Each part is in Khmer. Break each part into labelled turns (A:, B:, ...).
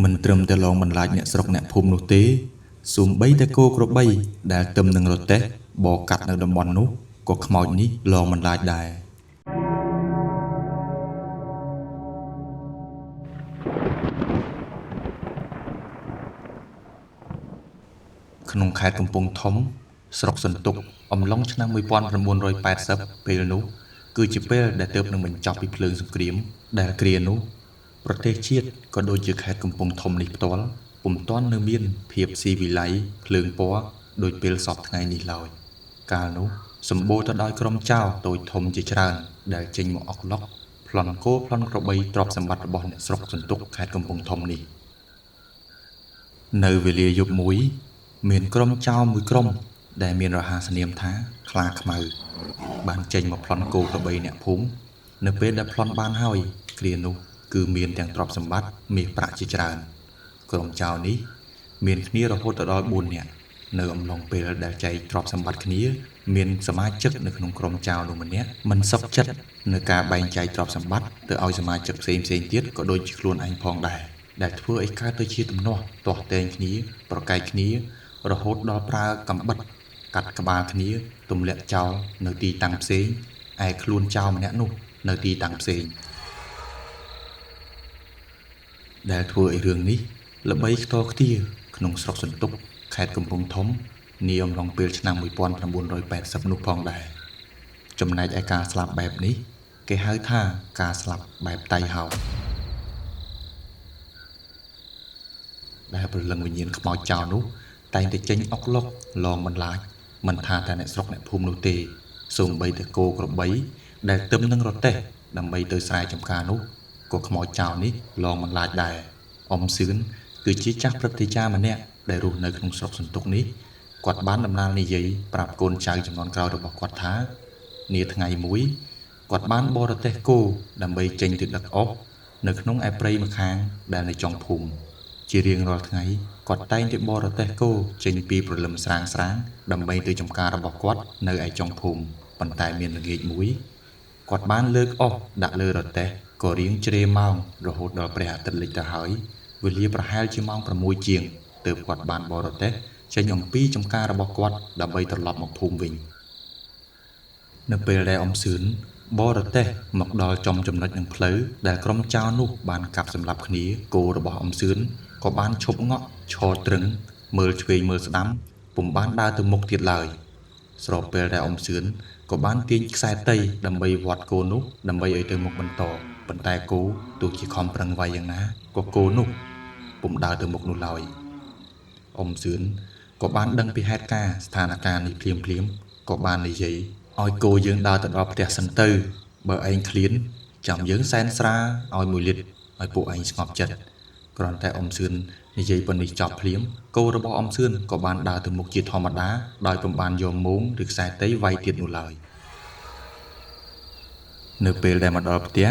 A: មិនត្រឹមតែលងបន្លាចអ្នកស្រុកអ្នកភូមិនោះទេសូម្បីតែគោក្របីដែលទឹមនឹងរទេះបរកាត់នៅតំបន់នោះក៏ខ្មោចនេះលងបន្លាចដែរក្នុងខេត្តកំពង់ធំស្រុកសន្ទុកអំឡុងឆ្នាំ1980ពេលនោះគឺជាពេលដែលទើបនឹងបញ្ចប់ពីភ្លើងសង្គ្រាមដែលគ្រានោះប្រទេសជាតិក៏ដូចជាខេត្តកំពង់ធំនេះផ្ទាល់ពុំទាន់នៅមានភាពស៊ីវិល័យភ្លើងពណ៌ដូចពេលសព្វថ្ងៃនេះឡើយកាលនោះសម្បូរទៅដោយក្រុមចោរតូចធំជាច្រើនដែលចេញមកអុកឡុកប្លន់គោប្លន់ក្របីទ្រព្យសម្បត្តិរបស់អ្នកស្រុកសន្ទុកខេត្តកំពង់ធំនេះនៅវេលាយប់មួយមានក្រុមចោរមួយក្រុមដែលមានរហស្សនាមថាខ្លាខ្មៅបានចេញមកប្លន់គោក្របីអ្នកភូមិនៅពេលដែលប្លន់បានហើយគ្រានោះគឺមានទាំងទ្រព្យសម្បត្តិមាសប្រាក់ជាច្រើនក្រុមចោរនេះមានគ្នារហូតដល់4នាក់នៅអំឡុងពេលដែលចែកទ្រព្យសម្បត្តិគ្នាមានសមាជិកនៅក្នុងក្រុមចោរនោះម្នាក់មិនសុខចិត្តនៅការបែងចែកទ្រព្យសម្បត្តិទៅឲ្យសមាជិកផ្សេងៗទៀតក៏ដូចជាខ្លួនឯងផងដែរដែលធ្វើឲ្យកើតទៅជាទំនាស់ទាស់ទែងគ្នាប្រកែកគ្នារហូតដល់ប្រើកាំបិតកាត់ក្បាលគ្នាទម្លាក់ចោលនៅទីតាំងផ្សេងឯខ្លួនចោលម្នាក់នោះនៅទីតាំងផ្សេងដែលធ្វើឲ្យរឿងនេះល្បីខ្ទរខ្ទាក្នុងស្រុកសន្ទុកខេត្តកំពង់ធំនាអំឡុងពេលឆ្នាំ1980នោះផងដែរចំណែកឯការស្លាប់បែបនេះគេហៅថាការស្លាប់បែបតៃហោដែលព្រលឹងវិញ្ញាណខ្មោចចោលនោះតែងតែចេញអុកឡុកលងបន្លាចមិនថាតែអ្នកស្រុកអ្នកភូមិនោះទេសូម្បីតែគោក្របីដែលទឹមនឹងរទេះដើម្បីទៅស្រែចម្ការនោះក៏ខ្មោចចោលនេះលងបន្លាចដែរអ៊ំសឿនគឺជាចាស់ព្រឹទ្ធាចារ្យម្នាក់ដែលរស់នៅក្នុងស្រុកសន្ទុកនេះគាត់បានដំណាលនិយាយប្រាប់កូនចៅជំនាន់ក្រោយរបស់គាត់ថានាថ្ងៃមួយគាត់បានបរទេះគោដើម្បីចេញទៅដឹកអុសនៅក្នុងឯព្រៃម្ខាងដែលនៅចុងភូមិជារៀងរាល់ថ្ងៃគាត់តែងតែបរទេះគោចេញពីព្រលឹមស្រាងស្រាងដើម្បីទៅចម្ការរបស់គាត់នៅឯចុងភូមិប៉ុន្តែមានល្ងាចមួយគាត់បានលើកអុសដាក់លើរទេះក៏រៀងជ្រេម៉ោងរហូតដល់ព្រះអាទិត្យលិចទៅហើយវេលាប្រហែលជាម៉ោង6ជាងទើបគាត់បានបរទេះចេញអំពីចម្ការរបស់គាត់ដើម្បីត្រឡប់មកភូមិវិញនៅពេលដែលអ៊ំសឿនបរទេះមកដល់ចំចំណុចនឹងផ្លូវដែលក្រុមចោរនោះបានកាប់សម្លាប់គ្នាគោរបស់អ៊ំសឿនក៏បានឈប់ងក់ឈរទ្រឹងមើលឆ្វេងមើលស្ដាំពុំបានដើរទៅមុខទៀតឡើយស្របពេលដែលអ៊ំសឿនក៏បានទាញខ្សែតីដើម្បីវាត់គោនោះដើម្បីឲ្យទៅមុខបន្តប៉ុន្តែគោទោះជាខំប្រឹងវាយយ៉ាងណាក៏គោនោះពុំដើរទៅមុខនោះឡើយអ៊ំសឿនក៏បានដឹងពីហេតុការណ៍ស្ថានភាពនេះភ្លាមៗក៏បាននិយាយឲ្យគោយើងដើរទៅដល់ផ្ទះសិនទៅបើឯងឃ្លានចាំយើងសែនស្រាឲ្យ1លីត្រឲ្យពួកឯងស្ងប់ចិត្តគ្រាន់តែអ៊ំសឿននិយាយប៉ុណ្នេះចប់ភ្លាមគោរបស់អ៊ំសឿនក៏បានដើរទៅមុខជាធម្មតាដោយពុំបានយកមោងឬខ្សែតីវាយទៀតនោះឡើយនៅពេលដែលមកដល់ផ្ទះ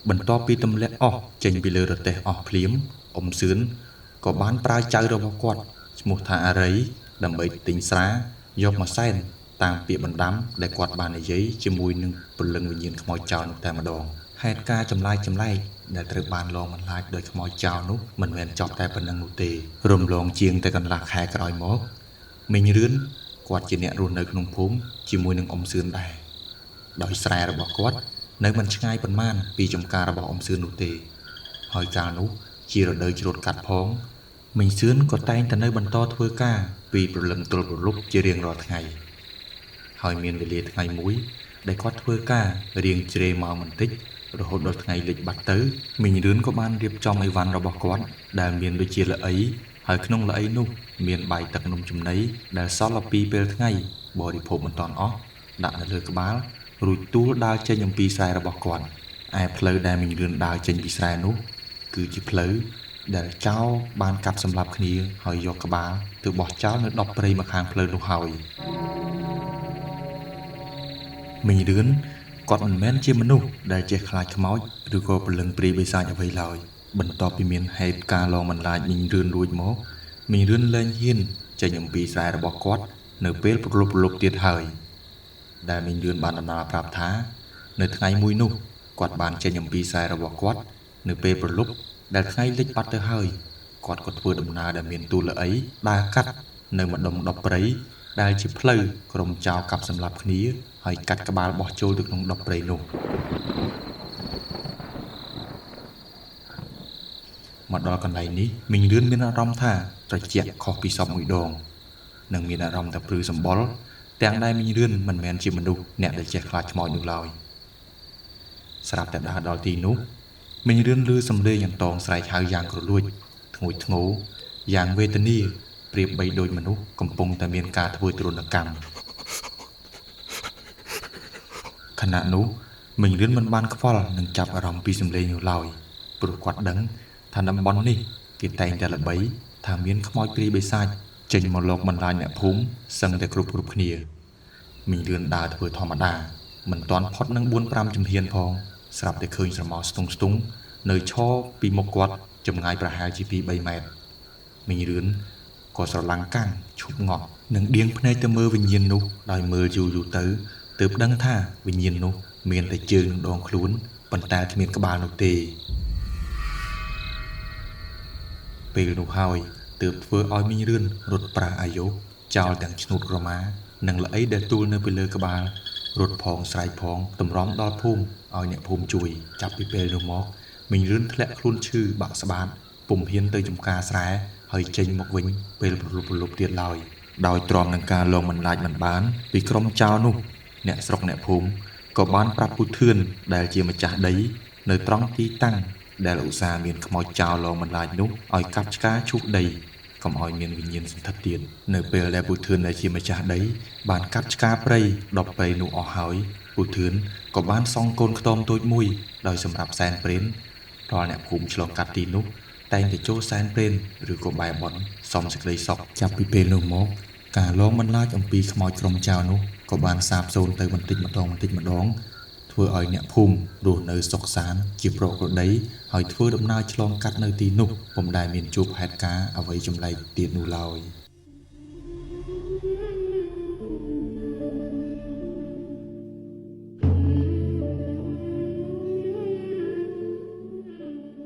A: បន្ទាប់ពីទម្លាក់អស់ចេញពីលើរទេះអស់ភ្លាមអ៊ំសឿនក៏បានប្រើចៅរបស់គាត់ឈ្មោះថាអារីដើម្បីទិញស្រាយកមកសែនតាមពាក្យបណ្ដាំដែលគាត់បាននិយាយជាមួយនឹងព្រលឹងវិញ្ញាណខ្មោចចោរនោះតែម្ដងហេតុការណ៍ចម្លែកដែលត្រូវបានលងបន្លាចដោយខ្មោចចោរនោះមិនមែនចប់តែប៉ុណ្ណឹងនោះទេរំលងជាងតែកន្លះខែក្រោយមកមីងរឿនគាត់ជាអ្នករស់នៅក្នុងភូមិជាមួយនឹងអ៊ំសឿនដែរដោយស្រែរបស់គាត់នៅមិនឆ្ងាយប៉ុន្មានពីចម្ការរបស់អ៊ំសឿននោះទេហើយកាលនោះជារដូវច្រូតកាត់ផងមីងសឿនក៏តែងតែនៅបន្តធ្វើការពីព្រលឹមទល់ព្រលប់ជារៀងរាល់ថ្ងៃហើយមានវេលាថ្ងៃមួយដែលគាត់ធ្វើការរៀងជ្រេម៉ោងបន្តិចរហូតដល់ថ្ងៃលិចបាត់ទៅមីងរឿនក៏បានរៀបចំអីវ៉ាន់របស់គាត់ដែលមានដូចជាល្អីហើយក្នុងល្អីនោះមានបាយទឹកនំចំណីដែលសល់អំពីពេលថ្ងៃបរិភោគមិនទាន់អស់ដាក់នៅលើក្បាលរួចទួលដើរចេញអំពីស្រែរបស់គាត់ឯផ្លូវដែលមីងរឿនដើរចេញពីស្រែនោះគឺជាផ្លូវដែលចោរបានកាប់សម្លាប់គ្នាហើយយកក្បាលទៅបោះចោលនៅដប់ព្រៃម្ខាងផ្លូវនោះហើយមីងរឿនគាត់មិនមែនជាមនុស្សដែលចេះខ្លាចខ្មោចឬក៏ព្រលឹងព្រាយបិសាចអ្វីឡើយបន្ទាប់ពីមានហេតុការណ៍លងបន្លាចមីងរឿនរួចមកមីងរឿនលែងហ៊ានចេញអំពីស្រែរបស់គាត់នៅពេលប្រលប់ទៀតហើយដែលមីងរឿនបានដំណាលប្រាប់ថានៅថ្ងៃមួយនោះគាត់បានចេញអំពីស្រែរបស់គាត់នៅពេលប្រលប់ដែលថ្ងៃលិចបាត់ទៅហើយ គាត់ក៏ធ្វើដំណើរដែលមានទូលល្អីដើរកាត់នៅម្ដុំដប់ព្រៃដែលជាផ្លូវក្រុមចោរកាប់សម្លាប់គ្នាហើយកាត់ក្បាលបោះចូលទៅក្នុងដប់ព្រៃនោះមកដល់កន្លែងនេះមីងរឿនមានអារម្មណ៍ថាត្រជាក់ខុសពីសពមួយដងនិងមានអារម្មណ៍ថាព្រឺសម្បុរទាំងដែលមីងរឿនមិនមែនជាមនុស្សអ្នកដែលចេះខ្លាចខ្មោចនោះឡើយស្រាប់តែដើរដល់ទីនោះមីងរឿនឮសំឡេងអន្តងស្រែកហៅយ៉ាងគ្រលួចធ្ងួចធ្ងោយ៉ាងវេទនាប្រៀបបីដូចមនុស្សកំពុងតែមានការធ្វើទរណកម្មខណៈនោះមីងរឿនមិនបានខ្វល់នឹងចាប់អារម្មណ៍ពីសំឡេងនោះឡើយព្រោះគាត់ដឹងថាតំបន់នេះគេតែងតែល្បីថាមានខ្មោចព្រាយបិសាចចេញមកលកបណ្ដាញអ្នកភូមិសឹងតែគ្រប់គ្នាមីងរឿនដើរធ្វើធម្មតាមិនទាន់ផុតនឹង 4-5 ជំហានផងស្រាប់តែឃើញស្រមោលស្ទង់នៅឈរពីមុខគាត់ចម្ងាយប្រហែលជា 2-3 ម៉ែត្រមីងរឿនក៏ស្រឡាំងកាំងឈប់ងក់និងដៀងភ្នែកទៅមើលវិញ្ញាណនោះដោយមើលយូរៗទៅទើបដឹងថាវិញ្ញាណនោះមានតែជើងនិងដងខ្លួនប៉ុន្តែគ្មានក្បាលនោះទេពេលនោះហើយទើបធ្វើឲ្យមីងរឿនរត់ប្រាស់អាយុចោលទាំងឆ្នូតក្រមានិងល្អីដែលទួលនៅពីលើក្បាលរត់ផងស្រែកផងតម្រាំដល់ភូមិឲ្យអ្នកភូមិជួយចាប់ពីពេលនោះមកមីងរឿនធ្លាក់ខ្លួនឈឺបាក់ស្បាតពុំហ៊ានទៅចំការស្រែហើយចេញមកវិញពេលប្រលប់ទៀតឡើយដោយទ្រាំនឹងការលងបន្លាចមិនបានពីក្រុមចោរនោះអ្នកស្រុកអ្នកភូមិក៏បានប្រាប់ពូធឿនដែលជាម្ចាស់ដីនៅត្រង់ទីតាំងដែលឧស្សាហ៍មានខ្មោចចោរលងបន្លាចនោះឲ្យកាប់ឆ្ការឈូសដីកុំឲ្យមានវិញ្ញាណសន្ធិដ្ឋទៀតនៅពេលដែលពូធឿនដែលជាម្ចាស់ដីបានកាប់ឆ្ការព្រៃដប់ព្រៃនោះអស់ហើយពូធឿនក៏បានសង់កូនខ្ទមតូចមួយដោយសម្រាប់សែនព្រេនរាល់អ្នកភូមិឆ្លងកាត់ទីនោះតែងតែចូលសែនព្រេនឬក៏បែរបន់សំសេចក្តីសុខចាប់ពីពេលនោះមកការលងបន្លាចអំពីខ្មោចក្រុមចោរនោះក៏បានសាបសូន្យទៅបន្តិចម្ដងធ្វើឲ្យអ្នកភូមិរស់នៅសុខសាន្តជាប្រក្រតីហើយធ្វើដំណើរឆ្លងកាត់នៅទីនោះពុំដែលមានជួបហេតុការណ៍អ្វីចម្លែកទៀតនោះឡើយ។